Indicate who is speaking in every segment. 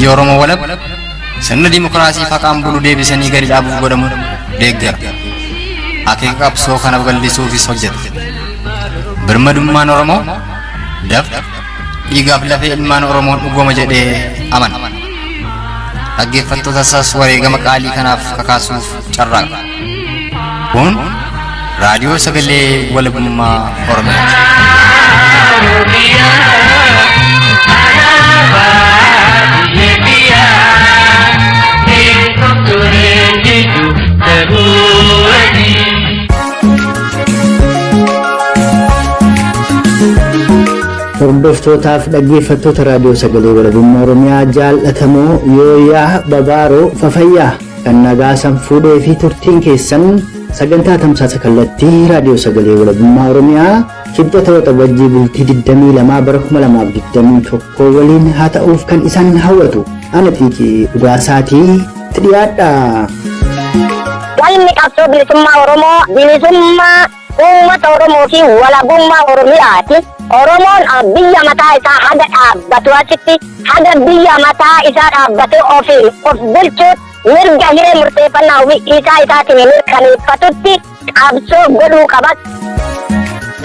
Speaker 1: Biyya Oromoo walaba sirna dimokiraasii haqaan bulu deebisanii gadi dhaabuuf godhamu deeggara. Akeeka qabsoo kana babal'isuufis hojjeta. Birmadummaan Oromoo dafqa dhiigaaf lafee ilmaan Oromoon dhugooma jedhee amana. Dhaggeeffattoota isaas wareegama qaalii kanaaf kakaasuuf carraaqa. Kun raadiyoo sagalee walabummaa Oromiyaati.
Speaker 2: Hordoftootaaf dhaggeeffattoota raadiyoo sagalee walabummaa Oromiyaa jaallatamoo yooyaa babaaroo fafayyaa kan nagaa san fuudhee fi turtiin keessan sagantaa tamsaasa kallattii raadiyoo sagalee walabummaa Oromiyaa kibxata waxabajjii bultii 22 bara 2021 waliin haa ta'uuf kan isaan hawwatu ana xiiqii dhugaasaatii itti dhiyaadha.
Speaker 3: Galmi qabsoo bilisummaa Oromoo bilisummaa uummata Oromoo fi walabummaa Oromiyaati. Oromoon biyya mataa isaa haga dhaabbatu asitti haga biyya mataa isaa dhaabbatee ofiin of bulchuutti mirga hiree murteeffannaa ofii isaa isaatiin mirkaneeffatutti qabsoo godhuu qaba.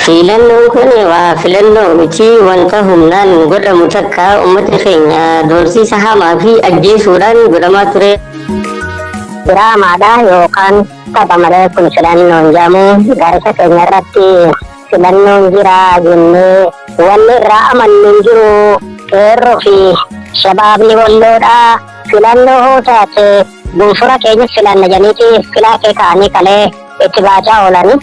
Speaker 4: Filannoon kun waa filannoo miti wanta humnaan godhamu takka uummata keenya doorsiisa hamaa fi ajjeesuudhaan godhamaa ture.
Speaker 3: Diraamaadha yookaan tapha malee kun filannoon jedhamu gaarisa keenya irratti filannoon jira jennee wanni irraa amannu hin jiru qeerroo fi shabaabni walloodha filannoo hoo taate gunfura keenya filanna jedhaniiti filaa kee ka'anii kalee itti baacaa oolanii.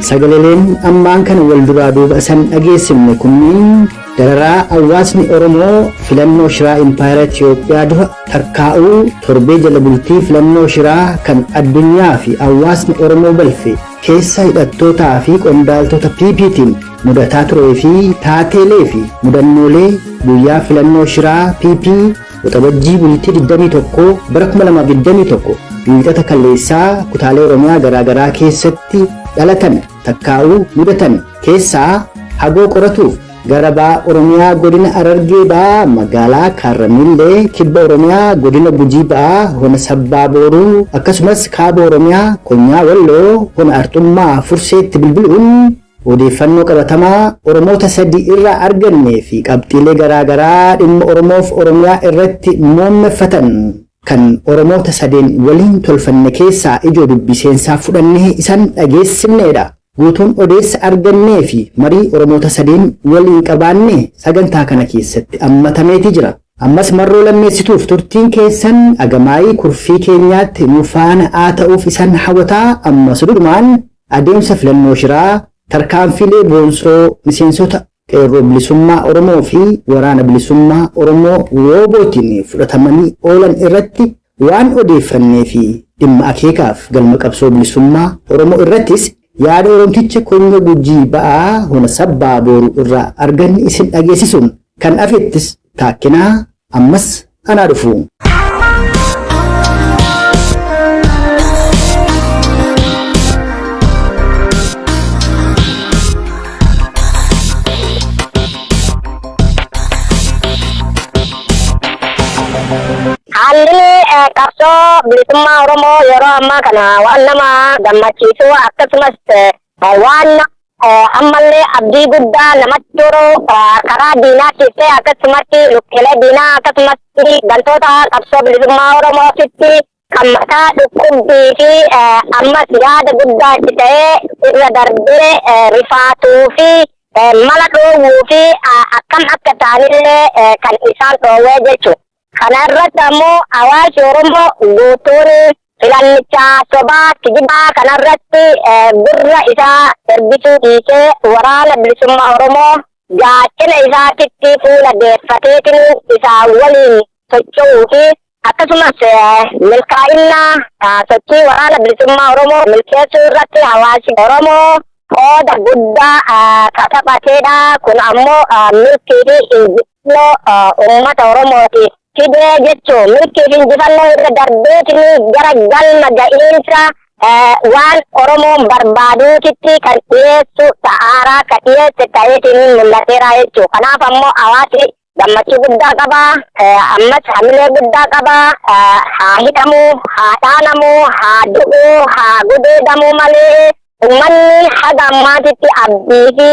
Speaker 2: Sagaleleen ammaan kana wal duraa duuba isan dhageessifne kunniin dararaa hawaasni Oromoo filannoo shiraa Impaayera Itiyoophiyaa dura tarkaa'uu torbee jala bultii filannoo shiraa kan addunyaa fi hawaasni Oromoo balfe keessa hidhattootaa fi qondaaltota PPtiin mudataa turee fi taateelee fi mudannoolee guyyaa filannoo shiraa PP waxabajjii bultii 21 bara 2021 wiixata kalleessaa kutaalee Oromiyaa garaagaraa keessatti dhalatan takkaa'uu mudatan keessaa hagoo qoratuuf gara ba'a Oromiyaa godina Harargee ba'aa magaalaa Kaarramiillee kibba Oromiyaa godina Gujii ba'aa hona Sabbaa Booruu akkasumas kaaba Oromiyaa Konyaa Walloo hona Arxummaa Furseetti bilbiluun odeeffannoo qabatamaa Oromoota sadii irraa argannee fi qabxiilee garaagaraa dhimma Oromoof Oromiyaa irratti muummeffatan kan Oromoota sadeen waliin tolfanne keessaa ijoo dubbii seensaa fudhannee isan dhageessifneedha. Guutuun odeessa argannee fi marii Oromoota sadeen waliin qabaanne sagantaa kana keessatti hammatameeti jira. Ammas marroo lammeessituuf turtiin keessan agamaayii kurfii keenyaatti nu faana haa ta'uuf isan hawwataa ammas durumaan adeemsa filannoo shiraa tarkaanfiilee boonsoo miseensota qeerroo bilisummaa Oromoo fi waraana bilisummaa Oromoo woobootiin fudhatamanii oolan irratti waan odeeffannee fi dhimma akeekaaf galma qabsoo bilisummaa Oromoo irrattis yaada Oromticha Konyo Gujii ba'aa hona sabbaa booruu irraa arganne isin dhageessisuun kan afettis taakkinaa ammas anaa dhufu.
Speaker 3: Haalli qabsoo bilisummaa Oromoo yeroo ammaa kana waan nama gammachiisu akkasumas waan ammallee abdii guddaa namatti toru karaa diinaattis ta'e akkasumatti lukkeelee diinaa akkasumatti gantoota qabsoo bilisummaa Oromootitti kan mataa dhukkubbii fi ammas yaada guddaa itti ta'ee irra darbee rifaatuu fi mala dhoowwuu fi akkam akka ta'anillee kan isaan dhoowwee jechuudha. Kana irratti ammoo hawaasi Oromoo guutuun filannichaa sobaa kijibaa kanarratti gurra isaa ergisuu dhiisee waraana bilisummaa Oromoo gaachana isaatitti fuula deeffateetiin isaa waliin socho'uu fi akkasumas milkaa'ina sochii waraana bilisummaa Oromoo milkeessuu irratti hawaasi Oromoo qooda guddaa ka taphateedha. Kun ammoo milkii fi injifannoo uummata Oromootiif fidee jechuun milkii fi injifannoo irra darbeetiin gara galma ga'iinsa waan Oromoon barbaaduutitti kan dhiyeessu ta'aaraa kan dhiyeesse ta'eetiin mul'ateera jechuudha. Kanaaf ammoo hawaasni Gammachuu guddaa qaba. Ammas hamilee guddaa qaba. Haa hidhamu, haa dhaanamu, haa du'u, haa gudeedamu malee uummanni haga ammaatitti abdii fi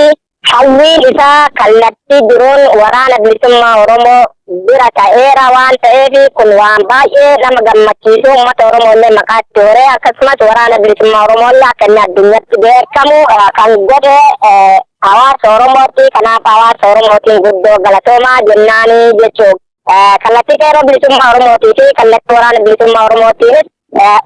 Speaker 3: hawwiin isaa kallattii biroon Waraana Bilisummaa Oromoo bira ta'eera waan ta'eef, kun waan baay'ee nama gammachiisu, uummata Oromoo illee maqaatti horee, akkasumas Waraana Bilisummaa Oromoo illee akka inni addunyatti beekamu kan godhe hawaasa Oromooti. Kanaaf hawaasa Oromootiin guddoo galatoomaa jennaanii jechuudha. Kallattii Qeerroo Bilisummaa Oromootii fi kallattii Waraana Bilisummaa Oromootiinis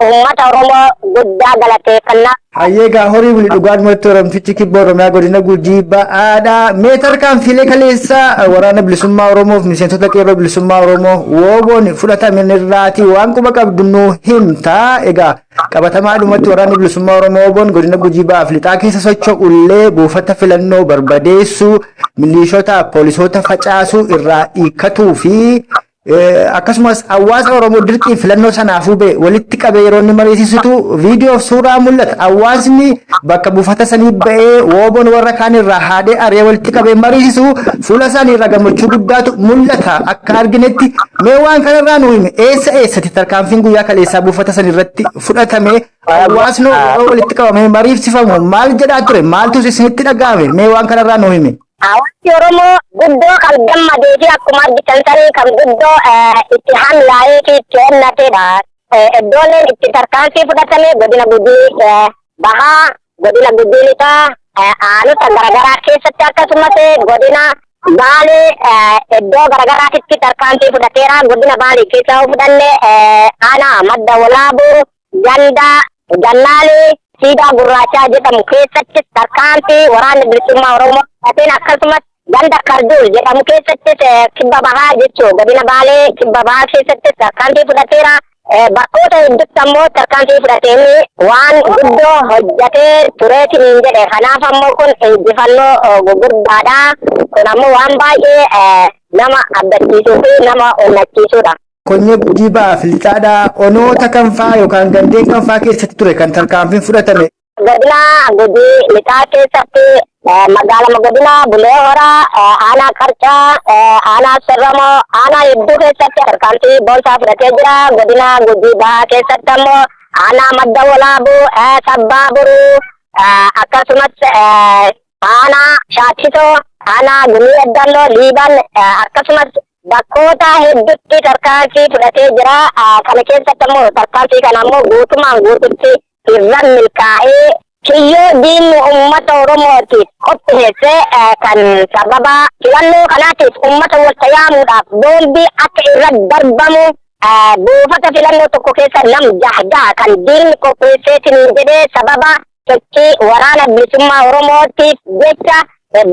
Speaker 3: uummata Oromoo guddaa galateeffannaa.
Speaker 5: Hayyee, gaa horii wuli. Dhugaadhumatti Oromtichi Kibba Oromiyaa godina Gujii ba'aadha. Mee tarkaanfiilee kaleessa Waraana Bilisummaa Oromoo fi miseensota Qeerroo Bilisummaa Oromoo WBOn fudhataman irraati waan quba qabdu nu himta. Egaa qabatamaadhumatti Waraanni Bilisummaa Oromoo WBOn godina Gujii ba'aaf lixaa keessa socho'ullee buufata filannoo barbadeessuu, milishoota poolisoota facaasuu irraa hiikkatuu fi akkasumas hawaasa Oromoo dirqiin filannoo sanaafuu ba'e walitti qabee yeroo inni mariisisutu viidiyoo fi suuraa mul'ata. Hawaasni bakka buufata sanii ba'ee WBOn warra kaan irraa haadee ari'ee walitti qabee mariisisu, fuula isaanii irraa gammachuu guddaatu mul'ata akka arginetti. Mee waan kanarraa nu himi, eessa eessatti tarkaanfiin guyyaa kaleessaa buufata san irratti fudhatame? Hawaasni yeroo walitti qabamee mariisifamu maal jedhaa ture? Maaltu isinitti dhaga'ame? Mee waan kanarraa nu himi.
Speaker 3: Hawaasni Oromoo guddoo kan gammadee fi akkuma argitan sanii kan guddoo itti hamlaa'ee fi itti onnatedha. Iddooleen itti tarkaanfii fudhatame godina Gujii Bahaa, godina Gujii Lixaa, aanota garaagaraa keessatti, akkasumas godina Baalee iddoo garaagaraatitti tarkaanfii fudhateera. Godina Baalee keessaa yoo fudhanne, aanaa Madda Walaabuu, ganda Gannaalee Siidaa Gurraachaa jedhamu keessatti tarkaanfii Waraanni Bilisummaa Oromoo fudhateen, akkasumas ganda Karduul jedhamu keessattis, Kibba Bahaa jechuun godina Baalee Kibba Bahaa keessattis tarkaanfii fudhateera. Bakkoota hedduutti ammoo tarkaanfii fudhateen waan guddoo hojjetee tureetiin hin jedhe. Kanaaf ammoo kun injifannoo gurguddaadha. Kun ammoo waan baay'ee nama abdachiisuu fi nama onnachiisudha.
Speaker 5: Konyee Gujii ba'aaf lixaadhaa onoota kan fa'aa yookaan gandeen kan fa'aa keessatti ture kan tarkaanfiin fudhatame?
Speaker 3: Godina Gujii Lixaa keessatti magaalama godina Bulee Horaa, aanaa Qarcaa, aanaa Sirramoo, aanaa hedduu keessatti tarkaanfii boonsaa fudhatee jira. Godina Gujii Bahaa keessatti ammoo aanaa Madda Walaabuu, Sabbaa Boruu, akkasumas aanaa Shaakisoo, aanaa Gumii Eddalloo, Liiban, akkasumas bakkoota hedduutti tarkaanfii fudhatee jira. Kana keessatti ammoo tarkaanfii kana ammoo guutumaan guututti irra milkaa'ee, kiyyoo diinni uummata Oromootiif qopheesse kan sababa filannoo kanaatiif uummata wal yaamuudhaaf boombii akka irra darbamu, buufata filannoo tokko keessa nam jaha jaha kan diinni qopheesseetiin jedhee, sababa sochii Waraana Bilisummaa Oromootiif jecha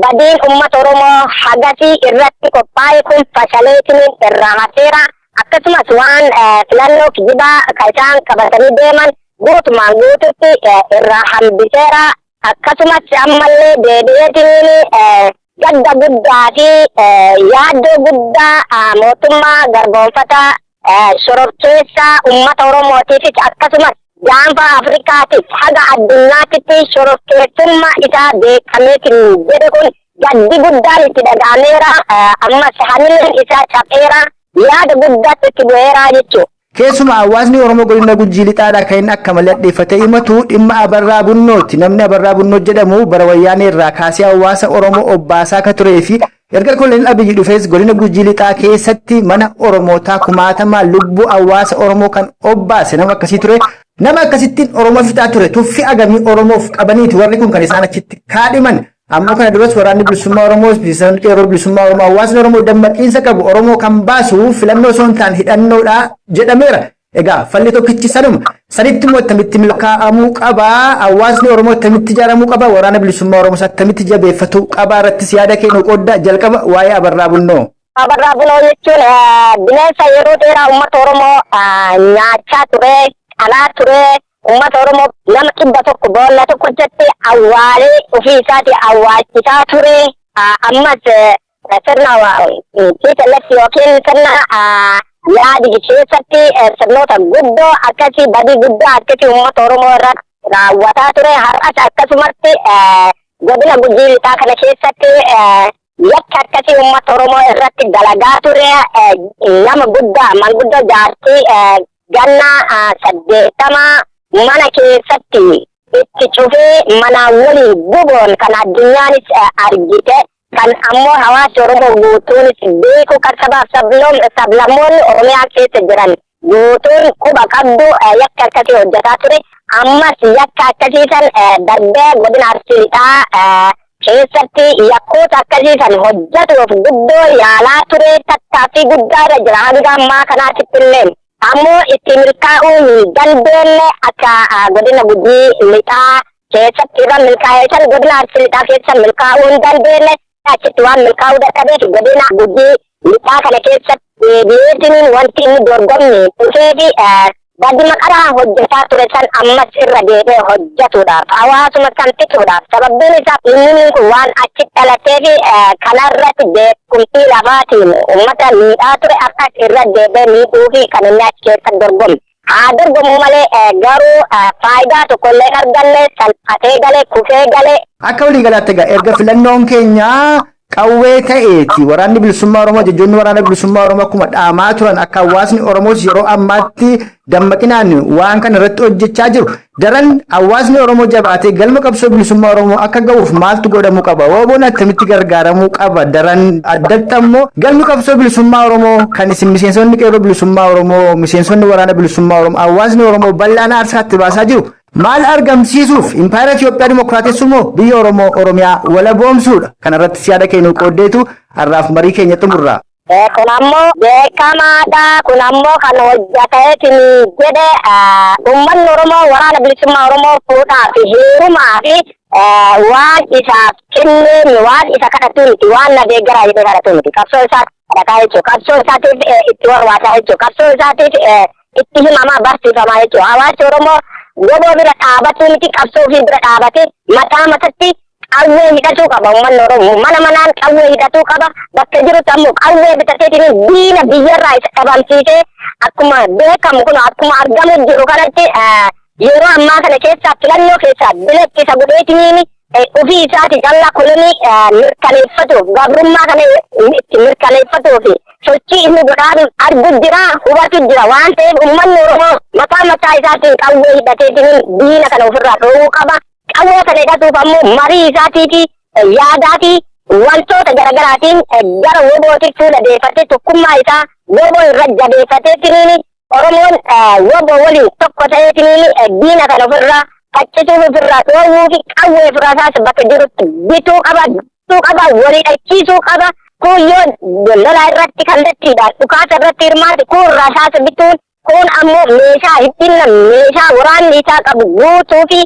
Speaker 3: badiin uummata Oromoo hagasii irratti qophaa'e kun fashaleetiin irraa hafeera. Akkasumas waan filannoo kijibaa kan isaan qabatanii deeman guutumaan guututti irraa hambiseera. Akkasumas ammallee deebi'eetiin gadda guddaa fi yaaddoo guddaa mootummaa garboonfataa shororkeessaa uummata Oromootiifis, akkasumas gaanfa Afrikaatiif haga addunyaatitti shororkeessummaa isaa beekameetiin jedhe kun gaddi guddaan itti dhaga'ameera. Ammas hamileen isaa capheera, yaada guddaatti itti bu'eera jechuudha.
Speaker 5: Keessumaa hawaasni Oromoo godina Gujii Lixaadhaa kan inni akka malee dhadheeffatee himatu dhimma Abarraa Bunnooti. Namni Abarraa Bunnoo jedhamu bara Wayyaanee irraa kaasee hawaasa Oromoo obbaasaa akka turee fi erga Koloneel Abiyyi dhufees godina Gujii Lixaa keessatti mana Oromootaa kumaatamaa lubbuu hawaasa Oromoo kan obbaase nama akkasii ture. Nama akkasittiin Oromoo fixaa ture tuffii agamii Oromoof qabaniiti warri kun kan isaan achitti kaadhiman. Ammoo kana duras Waraanni Bilisummaa Oromoo, Miseensonni Qeerroo Bilisummaa Oromoo, hawaasni Oromoo dammaqiinsa qabu Oromoo kan baasu filannoo osoo hin taane hidhannoodha jedhameera. Egaa falli tokkichi sanuma. Sanitti immoo attamitti milkaa'amuu qaba? Hawaasni Oromoo attamitti ijaaramuu qaba? Waraana Bilisummaa Oromoo attamitti jabeeffatuu qaba? Irrattis yaada kennu qoodda. Jalqaba waa'ee Abarraa Bunnoo.
Speaker 3: Abarraa Bunnoo jechuun bineensa yeroo dheeraa uummata Oromoo nyaachaa ture, qalaa ture, uummata Oromoo nama 100 boolla tokkochatti awwaalee ofii isaatii awwaalchisaa ture. Ammas sirna TPLF yookiin sirna yaadi keessatti sirnoota guddoo akkasii, badii guddoo akkasii uummata Oromoo irratti raawwataa ture. Har'as akkasumatti godina Gujii Lixaa kana keessatti Yakka akkasii uummata Oromoo irratti dalagaa ture, nama guddaa, manguddoo, jaartii ganna 80 mana keessatti itti cufee manaan waliin guboon kan addunyaanis argite, kan ammoo hawaasni Oromoo guutuunis beeku, kan sabaaf sablammoonni Oromiyaa keessa jiran guutuun quba qabdu, yakka akkasii hojjetaa ture. Ammas yakka akkasii san darbee godina Arsii Lixaa keessatti yakkoota akkasii san hojjetuuf guddoo yaalaa ture, tattaaffii guddaa irra jira hanga ammaa kanaatitti illee. Ammoo itti milkaa'uu hin dandeenye. Akka godina Gujii Lixaa keessatti irra milkaa'ee san godina Arsii Lixaa keessa milkaa'uu hin dandeenye. Achitti waan milkaa'uu dadhabeef godina Gujii Lixaa kana keessatti deebi'eetiin wanti inni dorgomni dhufee fi badii maqaraa hojjetaa ture san ammas irra deebi'ee hojjetuudhaaf, hawaasuma san fixuudhaaf. Sababbiin isaa inni kun waan achi dhalatee fi kanarratti beekumtii lafaatiin uummata miidhaa ture, akkas irra deebi'ee miidhuu fi kan inni achi keessa dorgome. Haa dorgomu malee garuu faayidaa tokkollee hin arganne, salphatee galee, kufee galee.
Speaker 5: Akka waliigalaatti egaa erga filannoon keenya qawwee ta'eeti waraanni bilisummaa Oromoo, ajajjoonni waraana bilisummaa Oromoo akkuma dhaamaa turan, akka hawaasni Oromoos yeroo ammaatti dammaqinaan waan kana irratti hojjechaa jiru. Daran hawaasni Oromoo jabaatee galma qabsoo bilisummaa Oromoo akka ga'uuf maaltu godhamuu qaba? WBOn akkamitti gargaaramuu qaba? Daran addatti ammoo galmi qabsoo bilisummaa Oromoo kan isin miseensonni qeerroo bilisummaa Oromoo, miseensonni waraana bilisummaa Oromoo, hawaasni Oromoo bal'aan aarsaatti baasaa jiru maal argamsiisuuf? Impaayera Itoophiyaa dimokiraatessuu moo biyya Oromoo Oromiyaa walaboomsuudha? Kanarratti yaada keenya qooddeetu har'aaf marii keenya xumurra.
Speaker 3: Kun ammoo beekamaadha. Kun ammoo kan hojjeteetiin jedhe, uummanni Oromoo waraana bilisummaa Oromoo fuudhaa fi heerumaa fi waan isaaf kenneen, waan isa kadhatu miti, waan na deeggaraa jedhee kadhatu miti. Qabsoo isaa kadhataa jechuudha. Qabsoo isaatiif itti warwaataa jechuudha. Qabsoo isaatiif itti himamaa, barsiifamaa jechuudha. Hawaasni Oromoo godoo bira dhaabatuu miti, qabsoo ofii bira dhaabatee mataa matatti qawwee hidhatuu qaba. Uummanni Oromoo mana manaan qawwee hidhatuu qaba. Bakka jirutti ammoo qawwee bitateetiin diina biyyarraa isa dhabamsiisee, akkuma beekamu kun akkuma argamu jiru kanatti, yeroo ammaa kana keessaa filannoo keessaa biletti isa godheetiniin ofii isaati callaa kolonii mirkaneeffatuuf, gabrummaa kana itti mirkaneeffatuuf sochii inni godhaa argu jira, hubatu jira waan ta'eef, uummanni Oromoo mataa mataa isaatiin qawwee hidhateetiin diina kana ofirraa dhoowwuu qaba. Qawwee kana hidhatuuf ammoo marii isaatii fi yaadaa fi wantoota garaagaraatiin gara WBOtti fuula deeffatee, tokkummaa isaa WBO irra jabeeffateetiniin, Oromoon WBO waliin tokko ta'eetiniin diina kana ofirraa faccisuuf, ofirraa dhoowwuu fi qawwee ofirraa isaas bakka jirutti bituu qaba, bituu qaba, walii dhachiisuu qaba. Kun yoo lola irratti kallattiidhaan dhukaasa irratti hirmaate, kun rasaasa bituun, kun ammoo meeshaa hidhinna, meeshaa waraanni isaa qabu guutuu fi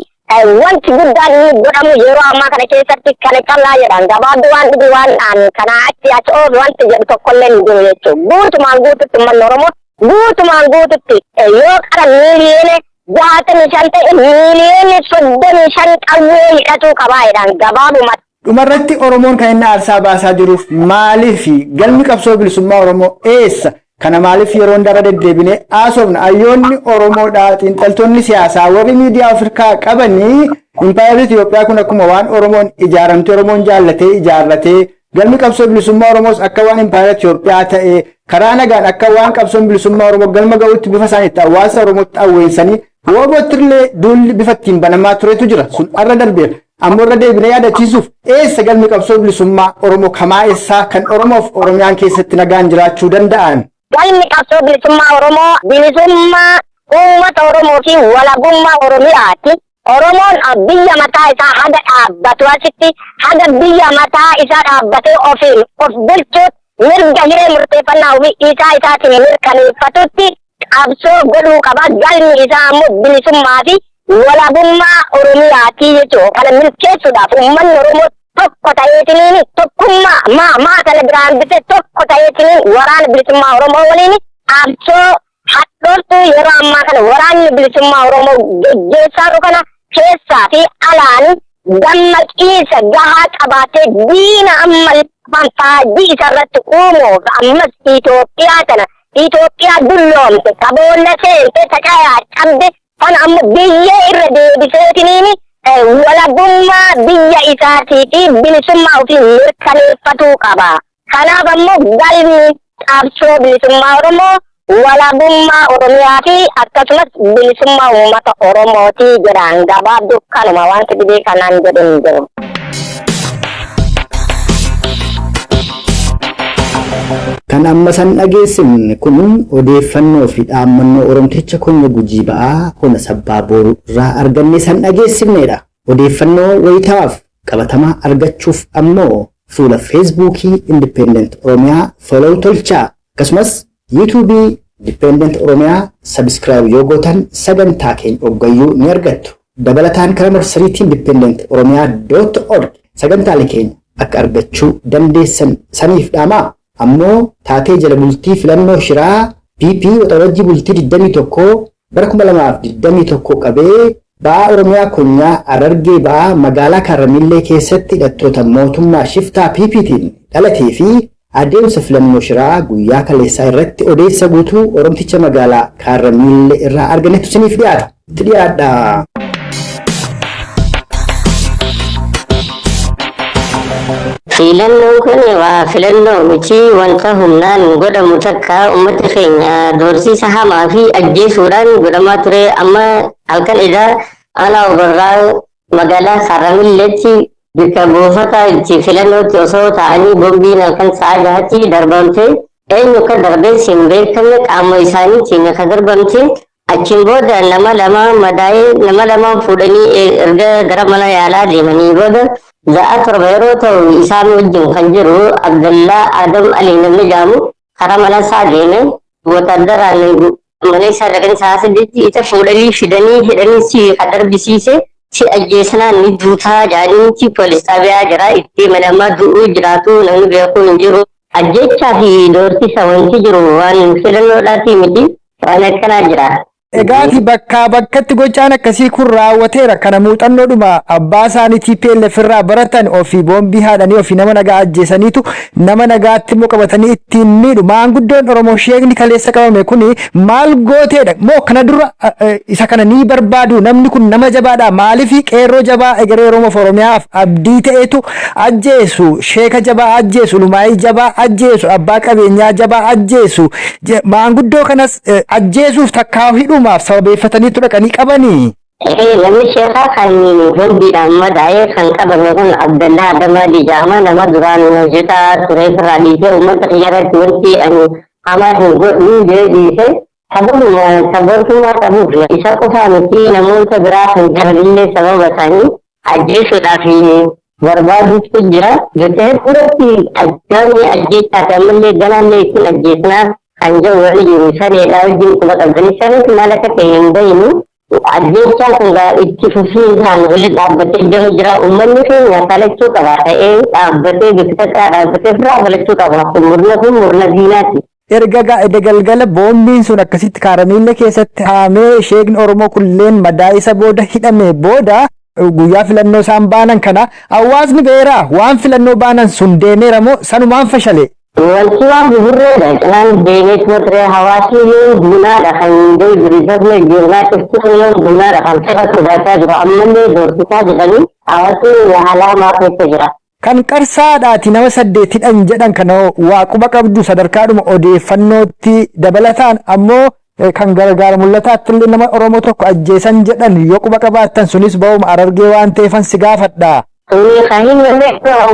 Speaker 3: wanti guddaan inni godhamu yeroo ammaa kana keessatti kana callaa jedhan. Gabaabduu waan dhibi waan kanaa achi achi oofu wanti jedhu tokkollee hin jiru jechuudha. Guutumaan guututti uummanni Oromoo guutumaan guututti yoo qara 65 miiliyoona ta'e, 35 miiliyoona qawwee hidhatuu qabaa jedhan gabaabumatti.
Speaker 5: Dhumarratti Oromoon kan inni aarsaa baasaa jiruuf maaliif? Galmi qabsoo bilisummaa Oromoo eessa? Kana maaliif yeroo hundarra deddeebinee haasofna? Hayyoonni Oromoodha, xiinxaltoonni siyaasaa, warri miidiyaa Afrikaa qabanii, impaayerri Itoophiyaa kun akkuma waan Oromoon ijaaramtee, Oromoon jaallatee ijaarratee, galmi qabsoo bilisummaa Oromoos akka waan impaayera Itoophiyaa ta'e, karaa nagaan akka waan qabsoon bilisummaa Oromoo galma ga'utti bifa isaan itti hawaasa Oromootti awweensanii WBOttillee duulli bifa ittiin banamaa turetu jira. Sun har'a darbeera. Ammoo irra deebinee yaadachiisuuf, eessa galmi qabsoo bilisummaa Oromoo kamaa eessaa kan Oromoof Oromiyaan keessatti nagaan jiraachuu danda'an?
Speaker 3: Galmi qabsoo bilisummaa Oromoo bilisummaa uummata Oromoo fi walabummaa Oromiyaati. Oromoon biyya mataa isaa haga dhaabbatu asitti, haga biyya mataa isaa dhaabbatee ofiin of bulchuut, mirga hiree murteeffannaa ofii isaa isaatiin mirkaneeffatutti qabsoo godhuu qaba. Galmi isaa ammoo bilisummaa fi walabummaa Oromiyaati jechuudha. Kana milkeessuudhaaf uummanni Oromoo tokko ta'eetiniin, tokkummaa maa maa kana biraan hambisee, tokko ta'eetiniin waraana bilisummaa Oromoo waliin qabsoo hadhooftuu yeroo ammaa kana waraanni bilisummaa Oromoo geggeessaa jiru kana keessaa fi alaan dammaqiinsa gahaa qabaatee, diina amma faajjii isa irratti uumuuf, ammas Itoophiyaa kana, Itoophiyaa dulloomte, kaboolla seente, taqayaa cabde kana ammoo biyyee irra deebiseetiniin Walabummaa biyya isaatii fi bilisummaa ofii mirkaneeffatuu qaba. Kanaaf ammoo galmi qabsoo bilisummaa Oromoo walabummaa Oromiyaa fi akkasumas bilisummaa uummata Oromooti jedhaan. Gabaabduu kanuma, wanti dhibee kanaan jedhu hin jiru.
Speaker 2: Kan amma san dhageessifne kun odeeffannoo fi dhaammannoo Oromticha Konya Gujii Ba'aa Hona Sabbaa Booruu irraa arganne san dhageessifnedha. Odeeffannoo wayitaaf qabatamaa argachuuf ammoo fuula Feesbuukii Independent Oromiyaa follow tolchaa, akkasumas Yuutuubii Independent Oromiyaa subscribe yoo gootan sagantaa keenya oggayyuu ni argattu. Dabalataan karaa marsariitii independentoromia.org sagantaalee keenya akka argachuu dandeessan saniif dhaamaa. Ammoo taatee jala bultii filannoo shiraa PP Waxabajjii bultii 21 bara 2021 qabee ba'aa Oromiyaa Konyaa Harargee Ba'aa magaalaa Kaarramillee keessatti hidhattoota mootummaa shiftaa PPtiin dhalatee fi adeemsa filannoo shiraa guyyaa kaleessaa irratti odeessa guutuu Oromticha magaalaa Kaarramillee irraa argannetu isiniif dhiyaata. Itti dhiyaadha.
Speaker 4: Filannoon kun waa filannoo miti, wanta humnaan godhamu takka uummata keenya doorsiisa hamaa fi ajjeesuudhaan godhamaa ture. Amma halkan edaa aanaa Obarraa magaalaa Kaarramilleetti bakka buufata itti filannootti osoo ta'anii boombiin halkan sa'a 6tti darbamte. Eenyu akka darbees hin beekamne, qaama isaaniitiin akka darbamte. Achiin booda nama lama madaa'ee, nama lama fuudhanii erga gara mana yaalaa deemanii booda sa'a 7 yeroo ta'u isaan wajjin kan jiru Abdallaa Adam Ali namni jedhamu karaa mana isaa deeme. Wotaadaraan mana isaa dhaqanii sa'a 8tti isa fuudhanii fidanii hidhanii si kan darbisiise si ajjeesanaan ni duutaa jedhanii poolis xaabiyaa jira itti mana du'uu jiraatu namni beekuu hin jiru. Ajjechaa fi doorsisa wanti jiru waan filannoodhaati miti, waan akkanaa jira.
Speaker 5: Egaati bakkaa bakkatti gochaan akkasii kun raawwateera. Kana muuxannoodhuma abbaa isaanii TPLF irraa baratan, ofii boombii haadhanii ofii nama nagaa ajjeesaniitu nama nagaatti immoo qabatanii ittiin miidhu. Maanguddoon Oromoo sheekni kaleessa qabame kuni maal gooteedha? Moo kana dura isa kana ni barbaadu? Namni kun nama jabaadha. Maaliif qeerroo jabaa egeree Oromoof Oromiyaaf abdii ta'etu ajjeesu? Sheeka jabaa ajjeesu, lumaayii jabaa ajjeesu, abbaa qabeenyaa jabaa ajjeesu. Maanguddoo kanas ajjeesuuf takkaa hidhumaaf sababeeffataniitu dhaqanii qabanii.
Speaker 4: Namni sheekaa kan boombiidhaan madaa'ee kan qabame kun Abdallaa Adamaa jedhama. Nama duraan hojjetaa ture irraa dhiisee uummata kiyya irratti wanti ani hamaa hin godhu jedhee dhiise. Sababuma sabboontummaa qabuuf isa qofaa miti, namoota biraa kan jiranillee sababa isaanii ajjeesuudhaaf barbaadutu jira. Jecha hedduutti ajjaamni ajjeechaa fi ammallee ganaallee ittiin ajjeesnaa kan jedhu wali jiru saneedha wajjin quba qabdanii sanis maal akka ta'e hin beeknu. Ajjeechaan kun itti fufiinsaan wali dhaabbatee jiru jira. Uummanni keenya falachuu qaba, ta'ee dhaabbatee biftataa dhaabbatee ofirraa falachuu qaba. Kun murna kun murna diinaati.
Speaker 5: Erga galgala boombiin sun akkasitti Kaaramiillee keessatti haamee sheekni Oromoo kulleen madaa isa booda hidhame booda guyyaa filannoo isaan baanan kana hawaasni beeraa waan filannoo baanan sun deemeera moo sanumaan fashale?
Speaker 4: Wanti waan buburreedha. Cinaan deemee ture hawaasni yoo duunaadha kan jiru jiru isasne jirnaa cuftuun yoo duunaadha kan fedha sodaachaa jiru, ammallee doorsisaa jedhanii hawaasni haala hamaa keessa jira.
Speaker 5: Kan qarsaadhaati nama 8 hidhan jedhan kana waa quba qabdu sadarkaadhuma odeeffannootti? Dabalataan ammoo kan gargaara mul'ataatti illee nama Oromoo tokko ajjeesan jedhan yoo quba qabaattan, sunis ba'uma Harargee waan ta'eefan si gaafadha.
Speaker 4: Kuni kan hin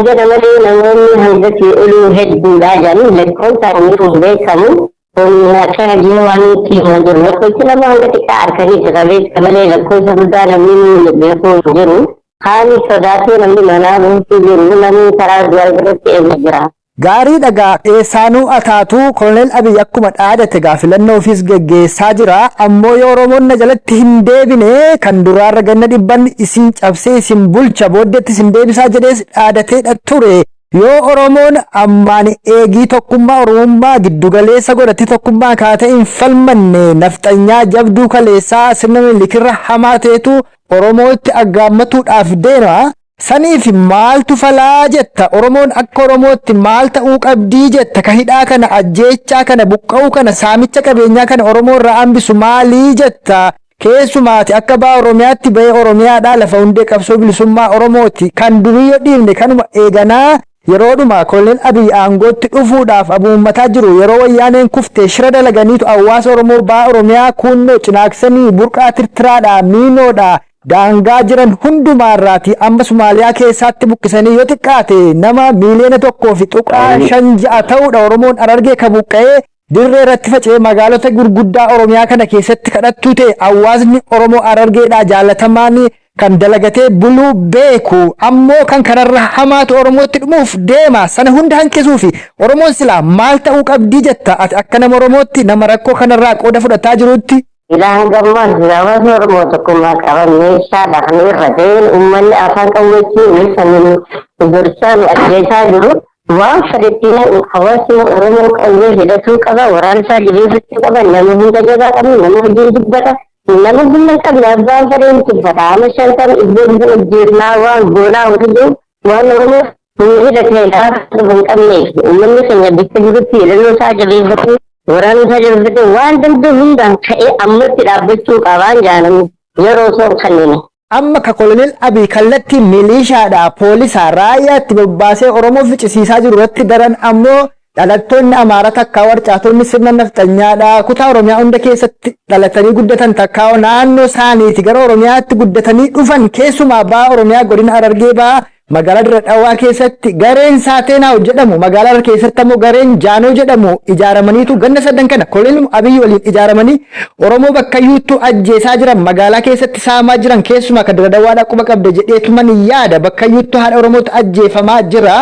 Speaker 4: jedha malee namoonni hangatti oluu hedduudha jedhanii lakkoofsaan hin beekamu. Kun akkana jiru waan itti himaa jiru. Lakkoofsi nama hanga xiqqaa harkanii jira beekta malee lakkoofsa guddaa namni beekuu hin jiru. Kaan sodaatee namni manaa buusuu jiru, namni karaa du'aa irratti eegu jira.
Speaker 5: Gaarii dhagaa eessaanuu ataatuu Koloneel Abiy akkuma dhaadate gaa filannoo ofiis geggeessaa jira. Ammoo yoo Oromoon na jalatti hin deebine kan duraarra ganna dhibban isin cabsee isin bulcha, booddeetti isin deebisaa jedhees dhaadateedha ture. Yoo Oromoon ammaan eegii tokkummaa Oromummaa giddugaleessa godhate tokkummaa kaatee hin falmanne, nafxanyaa jabduu kaleessaa sirna Minilikirra hamaa ta'etu Oromootti aggaammatuudhaaf deema. Saniif maaltu falaa jetta? Oromoon akka Oromootti maal ta'uu qabdii jetta? Ka hidhaa kana, ajjeechaa kana, buqqa'uu kana, saamicha qabeenyaa kana Oromoo irraa hambisu maalii jetta? Keessumaati akka ba'a Oromiyaatti bahee Oromiyaadhaa lafa hundee qabsoo bilisummaa Oromooti. Kan durii yoo dhiifne kanuma eeganaa yeroodhuma Koloneel Abiy aangootti dhufuudhaaf abuummataa jiru yeroo wayyaaneen kuftee shira dalaganiitu hawaasa Oromoo ba'a Oromiyaa kunnoo cinaaksanii burqaa tirtiraadhaa miinoodhaa daangaa jiran hundumaarraati amma Somaaliyaa keessaatti buqqisanii yoo xiqqaate nama 1.56 miliyoona ta'uudha Oromoon Harargee ka buqqa'ee dirree irratti faca'ee magaalota gurguddaa Oromiyaa kana keessatti kadhattuu ta'e. Hawaasni Oromoo Harargeedhaa jaalatamaan kan dalagatee buluu beeku ammoo kan kanarra hamaatu Oromootti dhumuuf deema. Sana hunda hanqisuufi Oromoon silaa maal ta'uu qabdii jetta ati akka nama Oromootti, nama rakkoo kanarraa qooda fudhataa jirutti?
Speaker 4: Ilaa hanga ammaas hawaasni Oromoo tokkummaa qaban meeshaadha kan irra ta'een uummanni afaan qawweetiin saniin gorsaan ajjeesaa jiru. Waan fedhetti hawaasni Oromoo qawwee hidhatuu qaba, waraana isaa jabeeffachuu qaba, nama hunda jabaa qabna, nama hojiin dubbata, nama humna hin qabne abbaan fedheen tuffata. Amma shantan iddoo hin ajjeefnaa waan goonaa wanta jiru waan Oromoo humna hidhatee lafa hin qabneef uummanni keenya bakka jirutti hidhannoo isaa jabeeffatee, waraana isaa jabeeffatee, waan danda'u hundaan ka'ee ammatti dhaabbachuu qabaan jaalamu yeroo osoo hin kennine.
Speaker 5: Amma ka Koloneel Abiy kallattii milishaadhaa, poolisaa, raayyaatti bobbaasee Oromoo ficcisiisaa jiru irratti daran ammoo dhalattoonni Amaaraa takkaa warcaatonni sirna nafxanyaadhaa kutaa Oromiyaa hunda keessatti dhalatanii guddatan takkaa naannoo isaaniiti gara Oromiyaatti guddatanii dhufan, keessumaa ba'a Oromiyaa godina Harargee ba'a magaalaa Dirra Dhawaa keessatti gareen Saateenaa jedhamu, magaalaa Harar keessatti ammoo gareen Jaanoo jedhamu ijaaramaniitu ganna sadan kana Koloneel Abiy waliin ijaaramanii Oromoo bakkayyuuttuu ajjeesaa jiran, magaalaa keessatti saamaa jiran. Keessumaa kan Dirra Dhawaadhaa quba qabda jedheetuman yaada. Bakkayyuuttuu haadha Oromootu ajjeefamaa jira.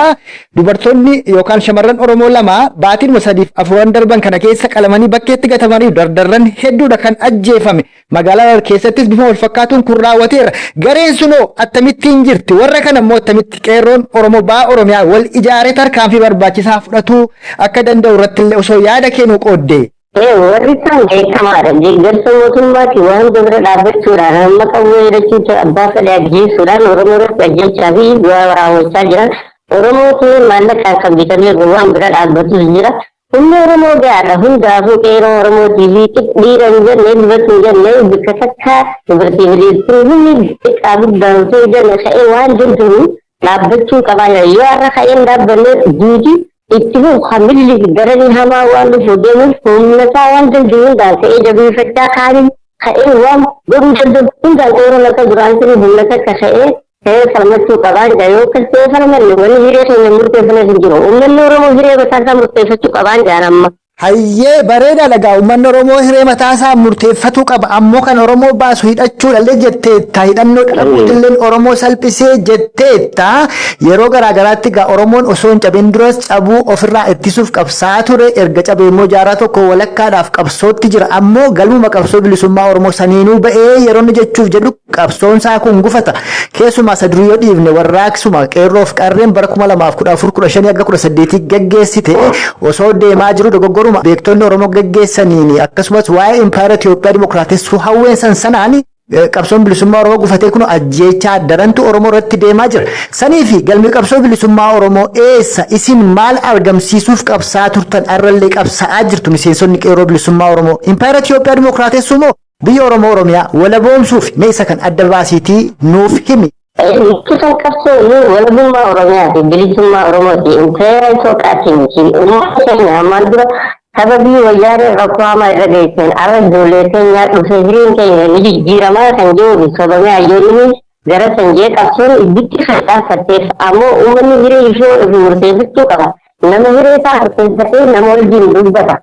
Speaker 5: Dubartoonni yookaan shamarran Oromoo lama baatiinuma 3 fi 4 darban kana keessa qalamanii bakkeetti gatamanii, dardarran hedduudha kan ajjeefame. Magaalaa Harar keessattis bifa wal fakkaatuun kun raawwateera. Gareen sunoo akkamittiin jirti? Warra kana immoo attamitti qeerroon Oromoo ba'a Oromiyaa wal ijaaree tarkaanfii barbaachisaa fudhatuu akka danda'u irratti illee osoo yaada kennuu qoodde.
Speaker 4: Warri isaan beekamaadha. Deeggarsa mootummaati waan bira dhaabbachuudhaan amma qawwee hidhachuutti abbaa fedhe ajjeesuudhaan Oromoo irratti ajjechaa fi du'a raawwachaa jiran. Oromoo ta'ee maallaqaan kan bitamee waan bira dhaabbatus jira. Humni Oromoo gahaadha. Hundaafuu qeeroo Oromootii fi dhiira hin jenne, dubartii hin jenne, bakka takka dubartii fi dhiirtii humni xiqqaa guddaan osoo hin jenne ka'ee waan danda'u dhaabbachuu qabaa jira. Yoo har'a ka'een dhaabbanne duuti itti fufu hamilli daranii hamaa waan dhufu deemuuf humna isaa waan danda'u hundaan ka'ee jabeeffachaa kaanii ka'ee waan godhuu danda'u hundaan qeeroon akka duraan sirrii humna takka ka'ee falmachuu qabaa jira. Yoo akkas ta'ee falmanne wanni hiree keenya murteeffanne hin jiru. Uummanni Oromoo hiree mataa isaa murteeffachuu qabaa jira amma.
Speaker 5: Hayyee, bareedaa dhagaa. Uummanni Oromoo hiree mataa isaa murteeffatuu qaba. Ammoo kan Oromoo baasu hidhachuudhallee jetteetta. Hidhannoo dhabuutillee Oromoo salphisee jetteetta. Yeroo garaa garaatti egaa Oromoon osoo hin cabin duras cabuu ofirraa ittisuuf qabsaa'aa ture. Erga cabee immoo jaarraa tokko walakkaadhaaf qabsootti jira. Ammoo galmuma qabsoo bilisummaa Oromoo saniinuu ba'ee yeroo inni jechuuf jedhu qabsoon isaa kun gufata. Keessumaa isa durii yoo dhiifne warraaqsuma qeerroof qarreen bara 2014, 15 hanga 18 geggeessite osoo deemaa jiru dogoggoruma beektonni Oromoo geggeessaniin akkasumas waa'ee impaayera Itoophiyaa dimokiraatessuu hawween san sanaan qabsoon bilisummaa Oromoo gufatee kun ajjeechaa darantu Oromoo irratti deemaa jira. Sanii fi galmi qabsoo bilisummaa Oromoo eessa? Isin maal argamsiisuuf qabsaa turtan, arrallee qabsaa'aa jirtu miseensonni qeerroo bilisummaa Oromoo? Impaayera Itoophiyaa dimokiraatessuu moo biyya Oromoo Oromiyaa walaboomsuuf? Mee isa kan adda baasiitii nuuf himi.
Speaker 4: Kan qabsoo walabummaa Oromiyaati, bilisummaa Oromooti, impeera Itoophiyaati miti. Uummata keenya ammaan dura sababii wayyaanee rakkoo hamaa irra geesseen arra ijoollee keenyaa dhufe hireen keenya ni jijjiiramaa kan jiru sobamee hayyoonni gara sanjee qabsoon ibbitti kan dhaabbatteef. Ammoo uummanni hiree ishee ofii murteeffachuu qaba. Nama hiree isaa murteeffatee nama wajjin dubbata.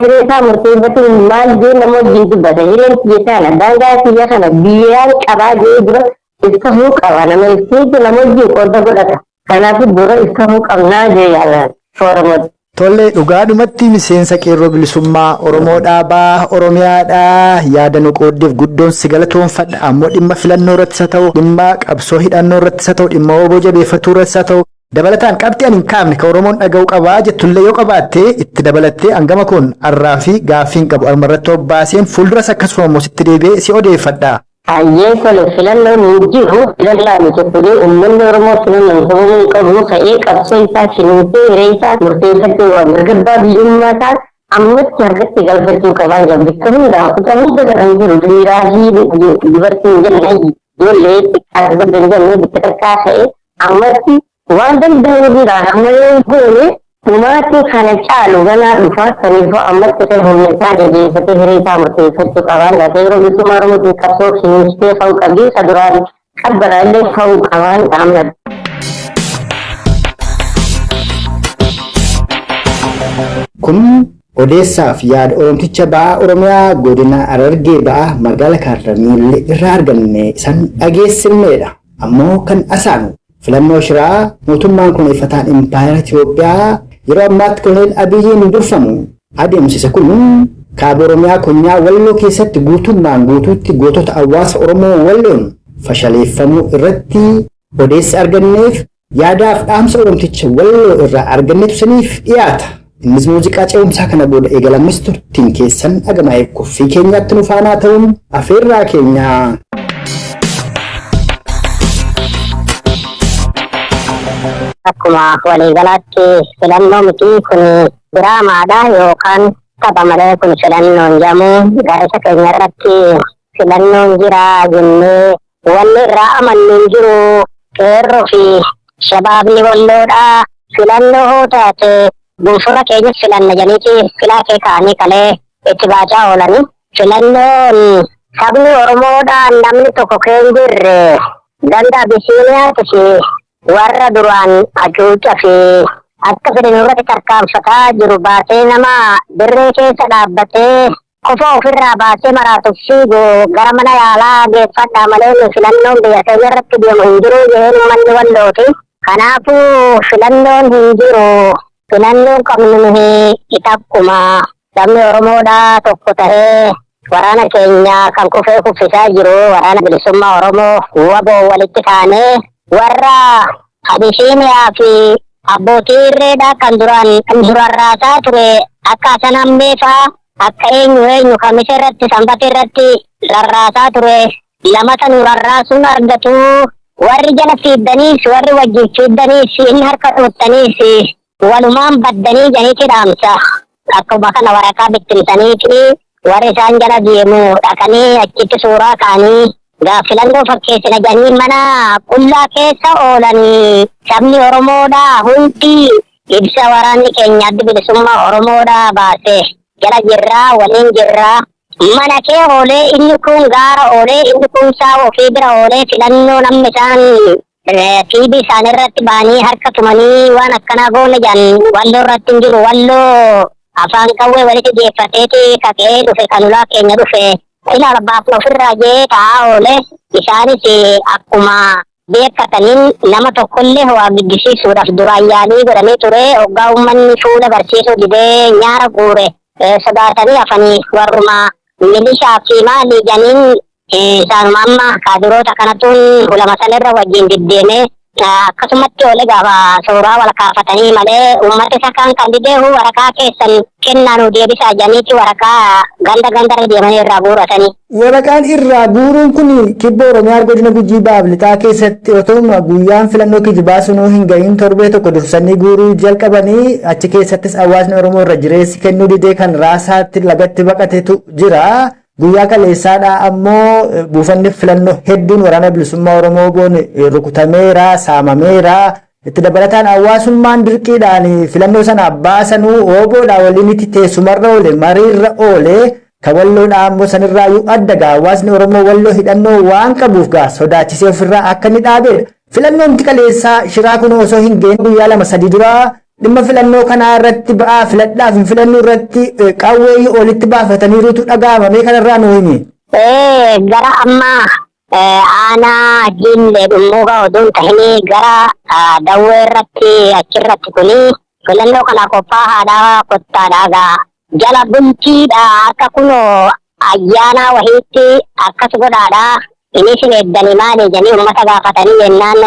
Speaker 4: Hiree isaa murteeffatee maal jee nama wajjin dubbata? Hireen kiyya kana, daangaa kiyya kana, biyyaan qabaa jee dura iftahuu qaba. Nama ifteetu nama wajjin qooda godhata. Kanaafuu dura iftahuu qabnaa jee yaalan Oromooti.
Speaker 5: Tole, dhugaadhumatti miseensa qeerroo bilisummaa Oromoo dhaabaa Oromiyaadhaa yaada nu qooddeef guddoon si galatoonfadha. Ammoo dhimma filannoo irrattis haa ta'u, dhimma qabsoo hidhannoo irrattis haa ta'u, dhimma oboo jabeeffatuu irrattis haa ta'u, dabalataan qabxii ani hin kaafne kan Oromoon dhaga'uu qabaa jettullee yoo qabaatte itti dabalattee hangama kun arraa fi gaaffii hin qabu armarratti obbaaseen fuulduras akkasuma immoo sitti deebi'ee si odeeffadha.
Speaker 4: Hayyee, tole. Filannoon hin jiru, filannaa miti kuni. Uummanni Oromoo filannoon sababuu hin qabu. Ka'ee qabsoo isaa finiinsee hiree isaa murteeffachuu qaba. Mirga abbaa biyyummaa isaa Ammatti harkatti galfachuu qabaa jira. Bakka hundaa kutaa hunda kan jiru dhiiraa fi dubartiin jenne, ijoollee xiqqaa guddaa jenne, bakka takkaa ta'e ammatti waan danda'u hundaan amma yoo goone dhumaatii kana caalu ganaa dhufa. Saniifuu ammatti kan humna isaa jabeeffatee hiree isaa murteeffachuu qabaan. Qeerroo bilisummaa Oromootiin qabsoo finiinsitee ka'uu qabdi. Isa duraan qabbanaa illee ka'uu qabaan qaamna.
Speaker 2: Kun odeessaaf yaada Oromticha Ba'aa Oromiyaa godina Harargee Ba'aa magaalaa Kaarramiillee irraa arganne isaan dhageessifnedha. Ammoo kan asaanu filannoo shiraa mootummaan kun ifataan impaayera Itoophiyaa yeroo ammaatti Koloneel Abiyyiin durfamu adeemsisa kun kaaba Oromiyaa konyaa Walloo keessatti guutummaan guutuutti gootota hawaasa Oromoo Walloon fashaleeffamuu irratti odeessa arganneef yaadaaf dhaamsa Oromticha Walloo irraa argannetu saniif dhiyaata. Innis muuziqaa ce'umsaa kana booda eegalamus turtiin keessan dhagamaa'ee qophii keenyaatti nu faanaa ta'uun afeerraa keenyaa.
Speaker 3: Akkuma waliigalaatti filannoo miti, kun diraamaadha yookaan tapha malee kun filannoon jedhamu. Gaa'isa keenya irratti filannoon jira jennee wanni irraa amannu hin jiru. Qeerroo fi shabaabni Walloodha. Filannoo hoo taate gunfura keenyas filanna jedhaniiti filaa kee ka'anii kalee itti baacaa oolanii. Filannoon sabni Oromoodhaan namni tokko kee hin jirre ganda Abisiiniyaati fi warra duraan hacuuca fi akka fedhan irratti tarkaanfataa jiru baasee nama dirree keessa dhaabbatee qofa ofirraa baasee maraatuuf fiigu gara mana yaalaa geeffadhaa malee nu filannoon biyya keenya irratti deemu hin jiru jedheen uummanni Wallooti. Kanaafuu filannoon hin jiru. Filannoon qabnu nuyi takkuma sabni Oromoodhaa tokko ta'ee waraana keenya kan kufee kuffisaa jiru waraana bilisummaa Oromoo WBO walitti kaanee warra Abisiiniyaa fi abbootii irreedhaa kan duraan durarraasaa ture akka Hasan Hammee fa'aa, akka eenyu eenyu Kamisa irratti, Sanbata irratti rarraasaa ture lamata nu rarraasuun argatu. Warri jala fiiddaniis, warri wajjin fiiddaniis, inni harka dhoottaniis walumaan baddanii janiiti dhaamsa. Akkuma kana waraqaa bittimsaniiti warri isaan jala deemu dhaqanii achitti suuraa ka'anii gaaf filannoo fakkeessina jedhanii mana qullaa keessa oolanii. Sabni Oromoodhaa hundi ibsa waraanni keenya addi bilisummaa Oromoodhaa baase jala jirraa, waliin jirraa. Mana kee oolee, inni kun gaara oolee, inni kun saawa ofii bira oolee, filannoo namni isaan TV isaanii irratti ba'anii harka tumanii waan akkanaa goone jedhan Walloo irratti hin jiru. Walloo afaan qawwee walitti geeffateeti kaka'ee dhufe, kan ulaa keenya dhufe ilaala baafna ofirraa jee taa'aa oole. Isaanis akkuma beekataniin nama tokkollee ho'aa giddisiisuudhaaf duraan yaalii godhamee ture. Hoggaa uummanni fuula barsiisuu didee nyaara guure sodaatanii hafanii warruma milishaa fi maali janiin isaanuma amma kaadiroota kanatuun hulama sanirra wajjin deddeemee akkasumatti oole. Gaafa suuraa wal kaafatanii malee uummata isa kaan kan dideehu waraqaa keessan kennaa nu deebisaa janiiti waraqaa ganda gandarra deemanii irraa guuratanii.
Speaker 5: Waraqaan irraa guuruun kun kibba Oromiyaa godina Gujii Baaf Lixaa keessatti otoo guyyaan filannoo kijibaa sunuu hin gahin torbee tokko dursanii guuruu jalqabanii, achi keessattis hawaasni Oromoo irra jireessi kennuu didee kan raasaatti lagatti baqatetu jira. Guyyaa kaleessaadhaa ammoo buufanni filannoo hedduun waraana bilisummaa Oromoo boon rukutameera, saamameera. Itti dabalataan hawaasummaan dirqiidhaan filannoo sana baasanuu WBOdhaa waliin itti teessumarra oole, mariirra oole. Ka Walloodhaa ammoo sanirraayyuu adda gaa, hawaasni Oromoo Walloo hidhannoo waan qabuuf gaa sodaachisee ofirraa akka inni dhaabeedha. Filannoon kaleessaa shiraa kun osoo hin gahin guyyaa 2-3 duraa dhimma filannoo kanaa irratti ba'aa filadhaaf hin filannoo irratti qawwee olitti baafataniirutu dhaga'amame, kanarraa nu himi.
Speaker 3: Gara amma aanaa Jiillee Dhummuugaa oduun tahinii gara Dawwee irratti achirratti kuni filannoo kana qophaa'aadhaa kottaadhaa gaa jala bultiidha, akka kunoo ayyaanaa wahiitti akkas godhaadha, inni isin eeddanii maali jedhanii uummata gaafatanii jennaan,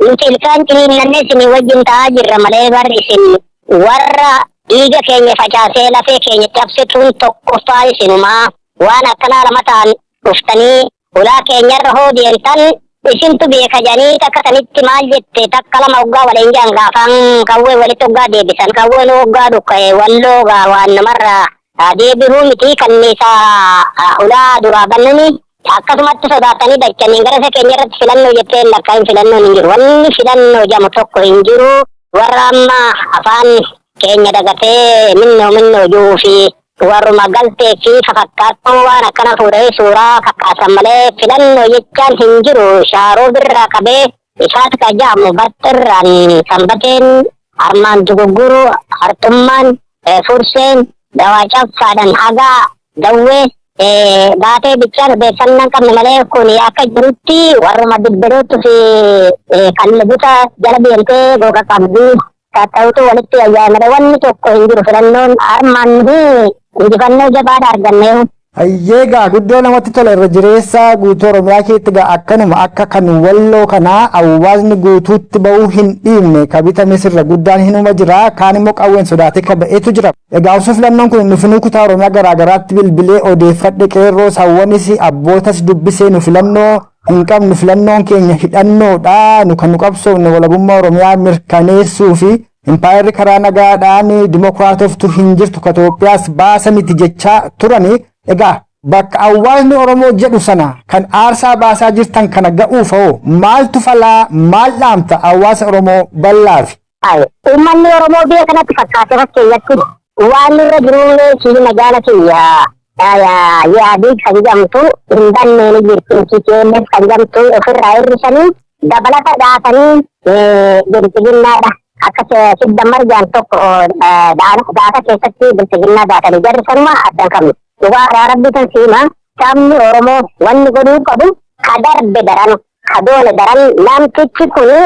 Speaker 3: nuti ilkaan ciniinnannee isinii wajjin ta'aa jirra malee bar isin warra dhiiga keenya facaasee lafee keenya cabsituun tokkoffaa isinumaa, waan akkanaa lama ta'an dhuftanii ulaa keenyarra hoo deemtan Isintu beeka jedhanii takka sanitti maal jette takka lama hoggaa waliin jedhan gaafaan qawwee walitti hoggaa deebisan qawween hoggaa dhukka'e walloo gaa waan namarraa deebihuu miti kanniisa ulaa duraa bannanii akkasumatti sodaatanii dachaniin gara isa keenya irratti filannoo jettee lakkaa'in filannoon hin jiru. Wanni filannoo jedhamu tokko hin jiru. Warra amma afaan keenya dagatee minnoo minnoo jiruu fi warruma galtee fi fafakkaattuu waan akkana fuudhee suuraa fakkaasan malee filannoo jechaan hin jiru. Shaaroo birraa qabee isaat ka jedhamu baxxirraan sanbateen armaan dugugguru harxummaan furseen dawaa caffaadhaan hagaa dawwee baatee bichaan odeeffannaa hin qabne malee kun akka jirutti warruma dibbiruutti fi kan buta jala deemtee goga qabdi ta'utu walitti ayyaana malee wanni tokko hin jiru filannoon armaan fi injifannoo jabaadha arganneeru.
Speaker 5: Hayyeegaa guddoo namatti tola irra jireessa guutuu Oromiyaa keessatti gaa akkanuma akka kan walloo kanaa hawaasni guutuutti bahuu hin dhiibne ka bitames irra guddaan hinuma jira kaan immoo qawween sodaatee ka ba'eetu jira. Egaa osoo filannoon kun hin dhufinuu kutaa Oromiyaa garaagaraatti bilbilee odeeffadhe qeerroo sawwanis abbootas dubbisee nu filannoo hin qabnu filannoon keenya hidhannoodha nu kan nu qabsoofne walabummaa Oromiyaa mirkaneessuu fi impaayerri karaa nagaadhaan dimokiraatoftu hin jirtu ka Itoophiyaas baasa miti jechaa turani. Egaa bakka hawaasni Oromoo jedhu sana kan aarsaa baasaa jirtan kana ga'uuf hoo maaltu falaa maal dhaamta hawaasa Oromoo bal'aaf?
Speaker 3: Uummanni Oromoo biyya kanatti fakkaate fakkeenyatti waan irra jiruulee si magaala kiyya yaadii kan jedhamtu hin banne ni jirti TPLF kan jedhamtu ofirraa hir'isanii dabalata dhaatanii bilxiginnaadha. Akka sidda marjaan tokko daata keessatti bilxiginnaa daatanii jarri sanuma addan qabnu. Dhugaa rabbi tan siima sabni Oromoo wanni godhuu qabu ka darbe daran ka doone daran namtichi kuni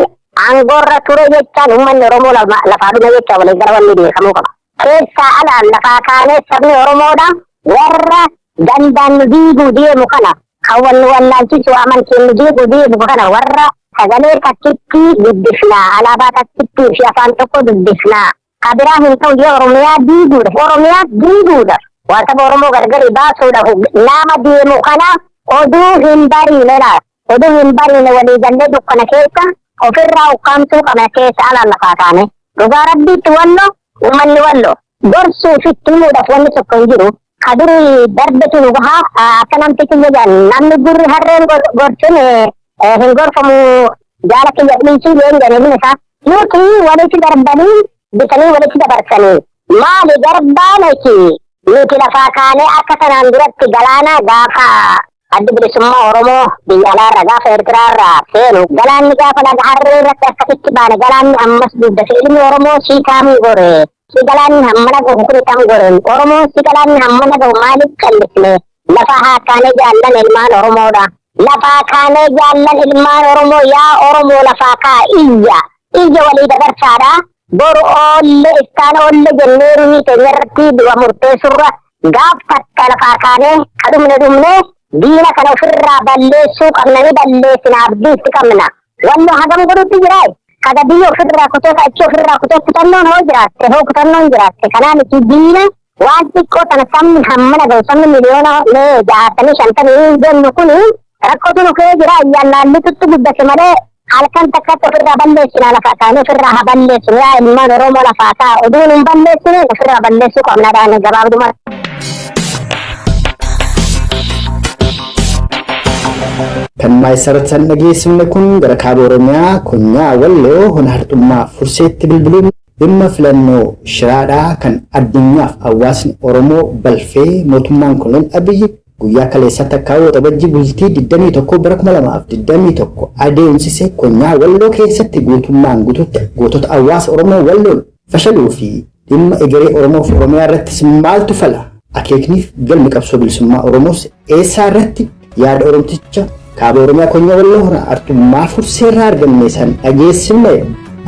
Speaker 3: aangoorra ture jechaan uummanni Oromoo lafaa dhume jecha walii gara wanni beekamuu qaba. Keessaa alaan lafaa kaanee sabni Oromoodha warra gandaan nu diiguu deemu kana kan wanni wallaalchisu amantiin nu diiguu deemu kana warra sagalee takkittii dubbifnaa alaabaa takkittii fi afaan tokko dubbifnaa. Ka biraa hin ta'u yoo Oromiyaa diiguudha. Oromiyaa diiguudha. Waan saba Oromoo gargari baasuudhaaf nama deemu kana oduu hin bariine laata. Oduu hin bariine walii gallee dukkana keessa ofirraa ukkaamsuu qabna keessa alaan lafaa kaane. Dhugaa rabbiitti wallo uummanni wallo gorsuu fi himuudhaaf wanni tokko hin jiru. Ka durii darbetu nu gahaa akka namtichi jedhan namni gurri harreen gorsin hin gorfamu jaala kiyya dhiisii jeen jedhanii isaa. Nuti walitti darbanii bitanii walitti dabarsanii maali garbaa miti nuti lafaa kaanee akka sanaan duratti galaana gaafa addi bilisummaa Oromoo biyya alaarra gaafa Eertiraarraa seenu galaanni gaafa laga harree irratti akkasitti baane galaanni ammas guddate ilmi Oromoo sii kaamii gore si galaanni hammana gahu kun kam gore Oromoon si galaanni hammana gahu maaliif callisne lafa haa kaanee jaallan ilmaan Oromoodha lafaa kaanee jaallan ilmaan Oromoo yaa Oromoo lafaa kaa iyya iyya walii dabarsaadha boru oolle istaan oolle jennee ruhii keenya irratti du'a murteessurra gaaf takka lafaa kaanee ka dhumne dhumne diina kana ofirraa balleessuu qabna ni balleessina abdii itti qabna. Wanni hagam godhutti jira kaga biyya ofirraa kutee achi ofirraa kutee kutannoon hoo jiraatte hoo kutannoon jiraatte kanaa miti diina waan xiqqoo tana sabni hammana gahu sabni miliyoona mee 60 50 jennu kuni rakkootu nu kee jira ayyaannaallitutti guddate malee halkan takkatti ofirraa balleessina lafaa kaanee ofirraa haa balleessinu yaa ilmaan Oromoo lafaa kaa oduun hin balleessine ofirraa balleessuu qabna dhaan gabaabduma.
Speaker 2: Kan maayisarratti dhageessifne kun gara kaaba Oromiyaa konyaa Walloo hona harxummaa furseetti bilbiluun dhimma filannoo shiraadhaa kan addunyaaf hawaasni Oromoo balfee mootummaan kunneen Abiyyi guyyaa kaleessaa takkaa waxabajjii bultii 21 bara 2021 adeemsise konyaa Walloo keessatti guutummaan guututti gootota hawaasa Oromoo Walloon fashaluu fi dhimma egeree Oromoo fi Oromiyaa irrattis maaltu fala akeekniif galmi qabsoo bilisummaa Oromoos eessaa irratti yaada Oromticha kaaba Oromiyaa konyaa Walloo hona arxummaa furseerraa arganne san dhageessifne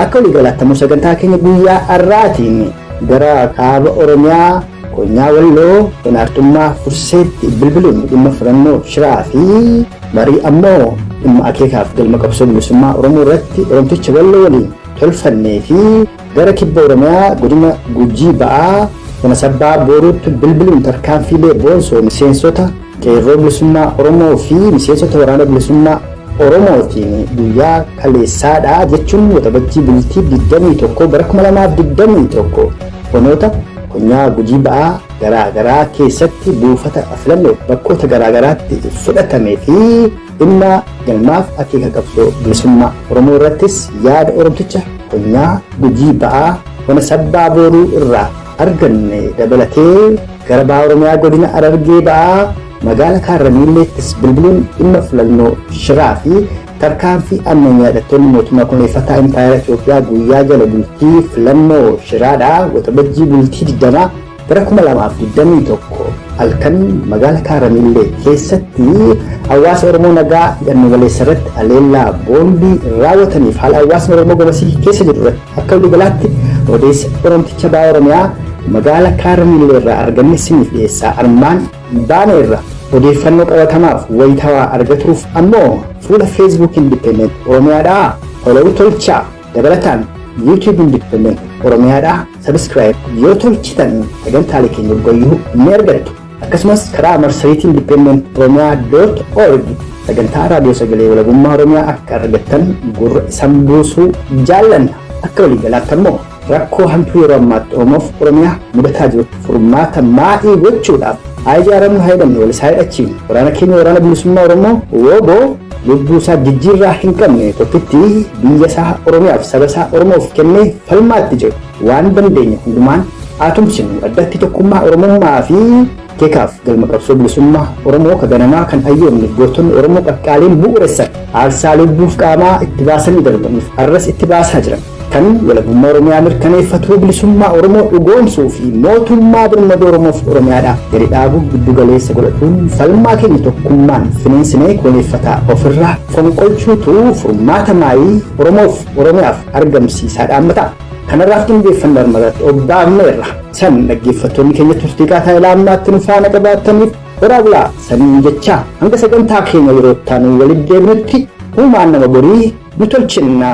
Speaker 2: akka waliigalaatti sagantaa keenya guyyaa har'aatiin gara kaaba Oromiyaa konyaa Walloo hona arxummaa furseetti bilbiluun dhimma filannoo shiraa fi marii ammoo dhimma akeekaaf galma qabsoo bilisummaa Oromoo irratti Oromticha Walloo waliin tolfannee fi gara kibba Oromiyaa godina Gujii ba'aa hona sabbaa booruutti bilbiluun tarkaanfiilee boonsoo miseensota qeerroo bilisummaa Oromoo fi miseensota waraana bilisummaa Oromootiin guyyaa kaleessaadha jechuun Waxabajjii bultii 21 bara 2021 onoota konyaa Gujii Ba'aa garaa garaa keessatti buufata filannoo bakkoota garaa garaatti fudhatamee fi dhimma galmaaf akeeka qabsoo bilisummaa Oromoo irrattis yaada Oromticha konyaa Gujii Ba'aa ona Sabbaa Booruu irraa arganne dabalatee gara Baha Oromiyaa godina Harargee Ba'aa magaala Kaarramiilleettis bilbiluun dhimma filannoo shiraa fi tarkaanfii ammayyaa hidhattoonni mootummaa kunuunfataa Impaayera Itoophiyaa guyyaa jala bultii filannoo shiraadhaa Waxabajjii bultii 20 bara 2021 halkan magaala Kaarramiillee keessatti hawaasa Oromoo nagaa hidhannoo maleessa irratti haleellaa boombii raawwataniif haala hawaasni Oromoo gamasii keessa jiru irratti akka waliigalaatti odeessa Oromticha Baha Oromiyaa magaala Kaarramiillee irraa arganne isiniif dhiyeessaa armaan baaneerra. Odeeffannoo qabatamaaf wayitawaa argatuuf ammoo fuula Facebook Independent Oromiyaadhaa follow tolchaa. Dabalataan YouTube Independent Oromiyaadhaa subscribe yoo tolchitan sagantaalee keenya guyyuu ni argattu. Akkasumas karaa marsariitii Independent Oromiyaa .org sagantaa raadiyoo sagalee walabummaa Oromiyaa akka argattan gurra isan buusuu jaallanna. Akka waliigalaatti ammoo rakkoo hamtuu yeroo ammaatti Oromoof Oromiyaa mudataa jirutti furmaata maa'ii gochuudhaaf haa ijaaramnu, haa hidhannu, wal isaa hidhachiifnu. Waraana keenya waraana bilisummaa Oromoo WBO lubbuu isaa jijjiirraa hin qabne tokkitti biyya isaa Oromiyaaf saba isaa Oromoof kennee falmaatti jiru waan dandeenye hundumaan haa tumsinu. Addatti tokkummaa Oromummaa fi akeekaaf galma qabsoo bilisummaa Oromoo ka ganamaa kan hayyoonni gootonni Oromoo qaqqaaliin bu'uuressan aarsaa lubbuuf qaamaa itti baasanii darbaniif arras itti baasaa jiran kan walabummaa Oromiyaa mirkaneeffatuu bilisummaa Oromoo dhugoomsuu fi mootummaa birmaduu Oromoof Oromiyaadhaa gadi dhaabuu giddu galeessa godhatuun falmaa keenya tokkummaan fineensinee koloneeffataa ofirraa fonqolchuutu furmaata maayii Oromoof Oromiyaaf argamsiisaa dhaammata. Kanarraaf qindeeffannoo armarratti obbaafneerra. San dhaggeeffattoonni keenya turtii qaataa ilaa ammaatti nu faana qabaataniif horaa bulaa saniin jechaa hanga sagantaa keenya yeroo itti aanu walitti deebinutti uumaan nama borii nu tolchinna.